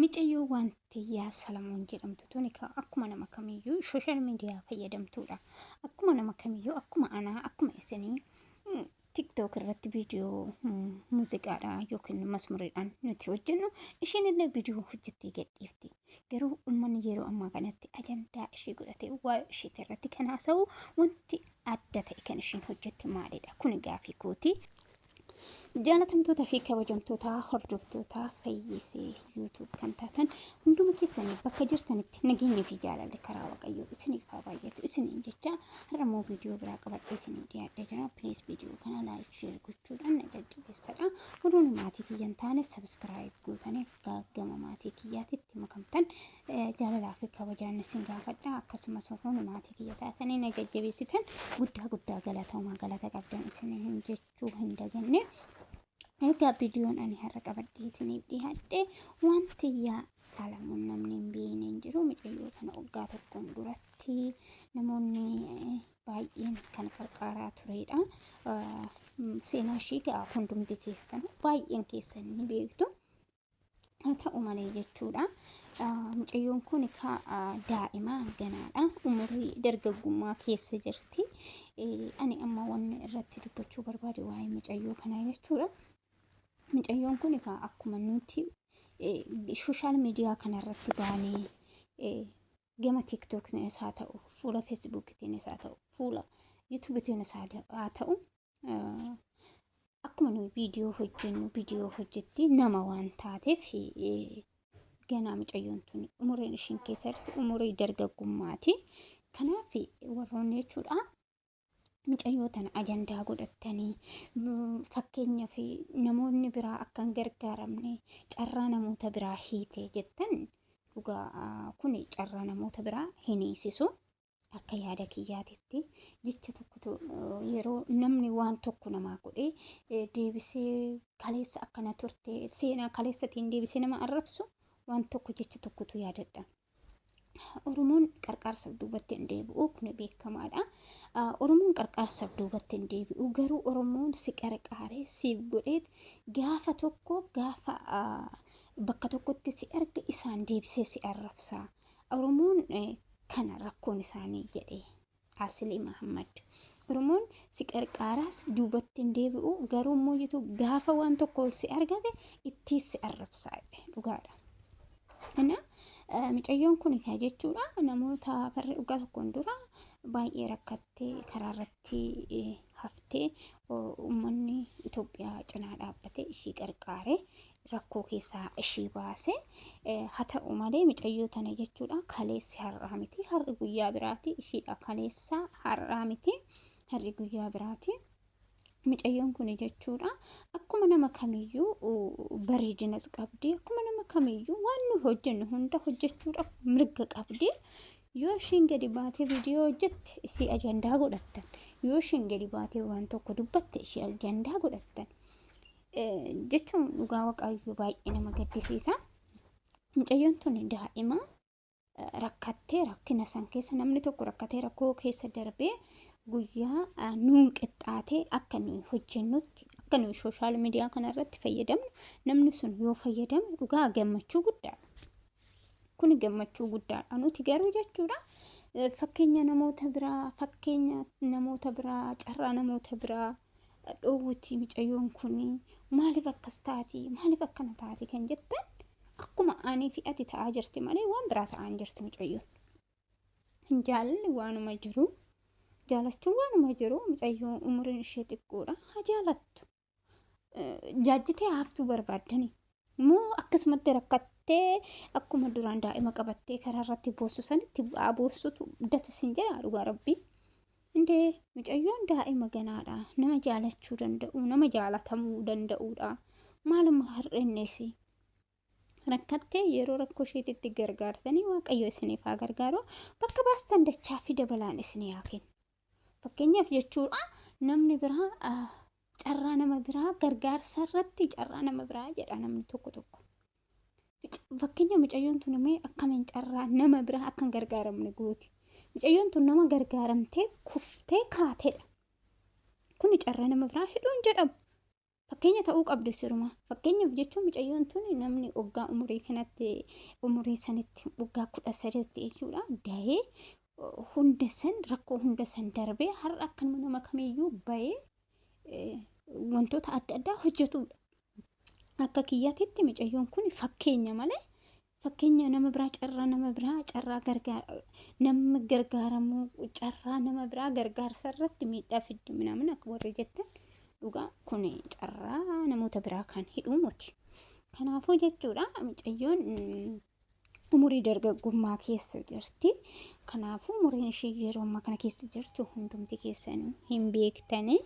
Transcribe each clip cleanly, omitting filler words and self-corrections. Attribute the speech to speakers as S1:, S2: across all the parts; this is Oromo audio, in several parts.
S1: Micayyoo Waantiyyaa Salamoon jedhamtu tuni akkuma nama kamiyyuu social media fayyadamtuudha. Akkuma nama kamiyyuu, akkuma anaa, akkuma isinii TikTok irratti viidiyoo muuziqaadha yookiin masmuriidhaan nuti hojjennu, isheen illee viidiyoo hojjettee gadhiifti. Garuu uummanni yeroo ammaa kanatti ajandaa ishee godhatee waa'ee isheetii irratti kan haasa'u, wanti adda ta'e kan isheen hojjette maalidha? Kun gaafii kooti. Jaalatamtoota fi kabajamtoota hordoftoota Fayyisee YouTube kan taatan hunduma keessanii, bakka jirtanitti nageenyi fi jaalalli karaa Waaqayyoo isiniif haa baay'atu isiniin jecha, har'a immoo viidiyoo biraa qabadhee isinii dhiyaadhee jira. Please, viidiyoo kana like, share gochuudhaan na jajjabeessadha. Warroonni maatii kiyya hin taane subscribe gootanii akka gama maatii kiyyaatitti makamtan jaalalaa fi kabajaan isin gaafadha. Akkasumas warroonni maatii kiyya taatanii na jajjabeessitan guddaa guddaa galatoomaa, galata qabdan isin jechuu hin daganne. Egaa viidiyoon ani har'a qabadhee isiniif dhiyaadhe, Waantiyyaa Salamuun namni hin beekne hin jiru. Mucayyoo kana waggaa tokkoon duratti namoonni baay'een kan qarqaaraa turedha. Seenaa ishii gaa hundumti keessan, baay'een keessan ni beektu. Haa ta'u malee jechuudha. Mucayyoon kun daa'ima ganaadha. Umurii dargaggummaa keessa jirti. Ani amma wanni irratti dubbachuu barbaade waa'ee mucayyoo kanaa jechuudha. Mucayyoon kun egaa akkuma nuti social media kanarratti baanee gama TikToknis haa ta'u, fuula Facebookitiinis haa ta'u, fuula YouTubetiinis haa ta'u, akkuma nuyi viidiyoo hojjennu viidiyoo hojjetti. Nama waan taateef, ganaa mucayyoon tun umuriin ishiin keessa jirtu umurii dargaggummaati. Kanaaf warroonni jechuudha mucayyoo tana ajandaa godhattanii, fakkeenyaaf namoonni biraa akka hin gargaaramne carraa namoota biraa hiite jettan, dhugaa kun carraa namoota biraa hin hiisisu. Akka yaada kiyyaatitti, jecha tokkotu yeroo namni waan tokko namaa godhee deebisee kaleessa akkana turte, seenaa kaleessatiin deebisee nama arrabsu, waan tokko jecha tokkotu yaadadha. Oromoon qarqaarsaaf duubatti hin deebi'u, kun beekamaadha. Oromoon qarqaarsaaf duubatti hin deebi'u, garuu Oromoon si qarqaaree siif godhee gaafa tokko gaafa bakka tokkotti si arga isaan deebisee si arrabsa. Oromoon kana rakkoon isaanii jedhe Asilii Mahammad. Oromoon si qarqaaraas duubatti hin deebi'u, garuu immoo jitu gaafa waan tokko si argate ittiin si arrabsaa jedhe, dhugaadha. Kana mucayyoon kun egaa jechuudha namoota farri dhugaa tokkoon dura baay'ee rakkattee karaa irratti haftee, uummanni Itoophiyaa cinaa dhaabbatee ishii qarqaare, rakkoo keessaa ishii baase. Haa ta'u malee mucayyoo tana jechuudha kaleessi har'aa miti, har'i guyyaa biraati ishiidha. Kaleessa har'aa miti, har'i guyyaa biraati. Mucayyoon kun jechuudha akkuma nama kamiyyuu bareedinas qabdi, akkuma nama kamiyyuu waan nu hojjennu hunda hojjechuudhaaf mirga qabdi. Yoo ishiin gadi baatee viidiyoo hojjette ishii ajandaa godhattan, yoo ishiin gadi baatee waan tokko dubbatte ishii ajandaa godhattan jechuun dhugaa Waaqayyoo baay'ee nama gaddisiisa. Mucayyoon tun daa'ima rakkattee, rakkina san keessa namni tokko rakkatee rakkoo keessa darbee guyyaa nuun qixxaatee akka nuyi hojjennutti, akka nuyi social media kana irratti fayyadamnu namni sun yoo fayyadame dhugaa gammachuu guddaadha. Kun gammachuu guddaadha. Nuti garuu jechuudha fakkeenya namoota biraa, fakkeenya namoota biraa, carraa namoota biraa dhoowwutti, mucayyoon kun maaliif akkas taati, maaliif akkana taati kan jettan, akkuma anii fi ati ta'aa jirti malee waan biraa ta'aa hin jirtu mucayyoon. Jaalalli waanuma jiru, jaalachuun waanuma jiru, mucayyoon umuriin ishee xiqqoodha, haa jaalattu. Jaajjitee haftuu barbaaddanii moo akkasumatti rakkattee akkuma duraan daa'ima qabattee karaa irratti boossu sanitti haa boossutu dasa sin jedha, dhugaa Rabbii. Indee mucayyoon daa'ima ganaadha. Nama jaalachuu danda'u, nama jaalatamuu danda'uudha. Maaluma har'inneesi? Rakkattee yeroo rakkoo isheetitti gargaartanii, Waaqayyo isiniif haa gargaaru. Bakka baastan dachaa fi dabalaan isinii haa kennu. Fakkeenyaaf jechuudha namni biraa carraa nama biraa gargaarsa irratti carraa nama biraa jedha namni tokko tokko. Fakkeenya mucayyoon tun immoo akkamiin carraa nama biraa akka hin gargaaramne gooti? Mucayyoon tun nama gargaaramtee kuftee kaatedha. Kuni carraa nama biraa hidhuun jedhamu. Fakkeenya ta'uu qabdi sirumaa. Fakkeenyaaf jechuun mucayyoon tun namni waggaa umurii kanatti umurii sanitti waggaa 13tti jechuudha dahee hunda san rakkoo hunda san darbee har'a akkanuma nama kamiyyuu bahee wantoota adda addaa hojjetudha. Akka kiyyaatitti mucayyoon kun fakkeenya malee fakkeenya nama biraa carraa nama biraa carraa gargaar nama gargaaramuu carraa nama biraa gargaarsa irratti miidhaa fiddi minaamin akka warri jettan dhugaa kun carraa namoota biraa kan hidhuu miti. Kanaafuu jechuudha mucayyoon umurii dargaggummaa keessa jirti. Kanaafuu umuriin ishee yeroo ammaa kana keessa jirtu hundumti keessanuu hin beektani.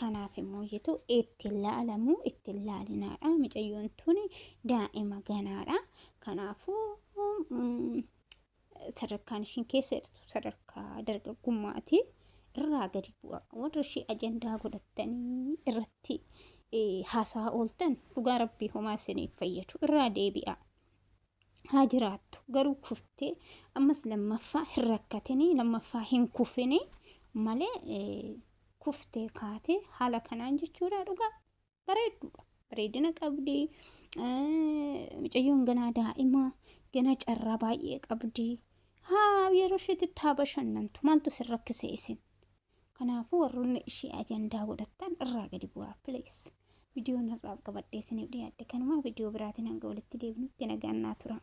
S1: Kanaaf immoo jetu itti laalamu itti laalinaadha. Mucayyoon tuni daa'ima ganaadha. Kanaafuu sadarkaan ishiin keessa jirtu sadarkaa dargaggummaati. Irraa gadi bu'a. Warra ishee ajandaa godhattanii irratti haasaa ooltan dhugaa rabbii homaa isiniif fayyadu. Irraa deebi'a. Haa jiraattu garuu kuftee ammas lammaffaa hin rakkatinii lammaffaa hin kufinii malee kuftee kaatee haala kanaan jechuudha dhugaa bareedduudha. Bareedina qabdi. Mucayyoon ganaa daa'ima ganaa carraa baay'ee qabdi. Haa yeroo isheetti haa bashannantu maaltu sin rakkise isin. Kanaafuu warroonni ishee ajandaa godhattan irraa gadi bu'aa please. Viidiyoon har'aaf qabadhee isiniif dhiyaadhe kanumaa viidiyoo biraatiin hanga walitti deebinutti nagaan naa tura.